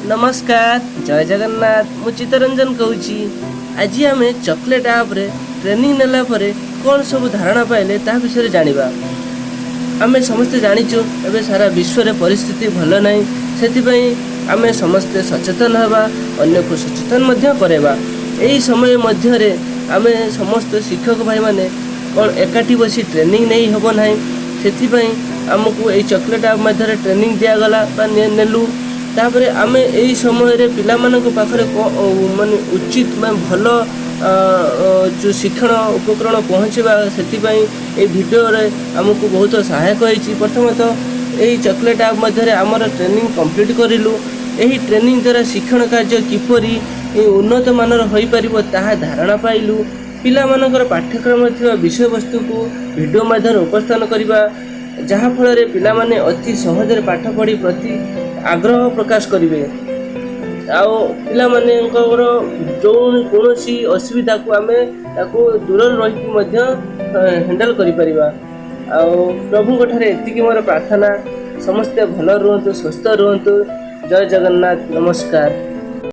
ନମସ୍କାର, ଜୟ ଜଗନ୍ନାଥ। ମୁଁ ଚିତ୍ତରଞ୍ଜନ କହୁଛି। ଆଜି ଆମେ ଚକୋଲେଟ୍ ଆପ୍ରେ ଟ୍ରେନିଂ ନେଲା ପରେ କ'ଣ ସବୁ ଧାରଣା ପାଇଲେ, ତାହା ବିଷୟରେ ଜାଣିବା। ଆମେ ସମସ୍ତେ ଜାଣିଛୁ, ଏବେ ସାରା ବିଶ୍ୱରେ ପରିସ୍ଥିତି ଭଲ ନାହିଁ। ସେଥିପାଇଁ ଆମେ ସମସ୍ତେ ସଚେତନ ହେବା, ଅନ୍ୟକୁ ସଚେତନ ମଧ୍ୟ କରାଇବା। ଏହି ସମୟ ମଧ୍ୟରେ ଆମେ ସମସ୍ତେ ଶିକ୍ଷକ ଭାଇମାନେ କ'ଣ ଏକାଠି ବସି ଟ୍ରେନିଂ ନେଇ ହେବ ନାହିଁ। ସେଥିପାଇଁ ଆମକୁ ଏଇ ଚକୋଲେଟ୍ ଆପ୍ ମାଧ୍ୟମରେ ଟ୍ରେନିଂ ଦିଆଗଲା ବା ନେଲୁ। ତାପରେ ଆମେ ଏଇ ସମୟରେ ପିଲାମାନଙ୍କ ପାଖରେ ମାନେ ଉଚିତ ମାନେ ଭଲ ଯେଉଁ ଶିକ୍ଷଣ ଉପକରଣ ପହଞ୍ଚିବା, ସେଥିପାଇଁ ଏଇ ଭିଡ଼ିଓରେ ଆମକୁ ବହୁତ ସହାୟକ ହେଇଛି। ପ୍ରଥମତଃ ଏଇ ଚକୋଲେଟ୍ ଆପ୍ ମଧ୍ୟରେ ଆମର ଟ୍ରେନିଂ କମ୍ପ୍ଲିଟ୍ କରିଲୁ। ଏହି ଟ୍ରେନିଂ ଦ୍ୱାରା ଶିକ୍ଷଣ କାର୍ଯ୍ୟ କିପରି ଉନ୍ନତ ମାନର ହୋଇପାରିବ, ତାହା ଧାରଣା ପାଇଲୁ। ପିଲାମାନଙ୍କର ପାଠ୍ୟକ୍ରମରେ ଥିବା ବିଷୟବସ୍ତୁକୁ ଭିଡ଼ିଓ ମାଧ୍ୟମରେ ଉପସ୍ଥାନ କରିବା, ଯାହାଫଳରେ ପିଲାମାନେ ଅତି ସହଜରେ ପାଠ ପଢ଼ି ପ୍ରତି ଆଗ୍ରହ ପ୍ରକାଶ କରିବେ। ଆଉ ପିଲାମାନଙ୍କର ଯେଉଁ କୌଣସି ଅସୁବିଧାକୁ ଆମେ ତାକୁ ଦୂରରେ ରହିକି ମଧ୍ୟ ହ୍ୟାଣ୍ଡେଲ୍ କରିପାରିବା। ଆଉ ପ୍ରଭୁଙ୍କ ଠାରେ ଏତିକି ମୋର ପ୍ରାର୍ଥନା, ସମସ୍ତେ ଭଲ ରୁହନ୍ତୁ, ସୁସ୍ଥ ରୁହନ୍ତୁ। ଜୟ ଜଗନ୍ନାଥ, ନମସ୍କାର।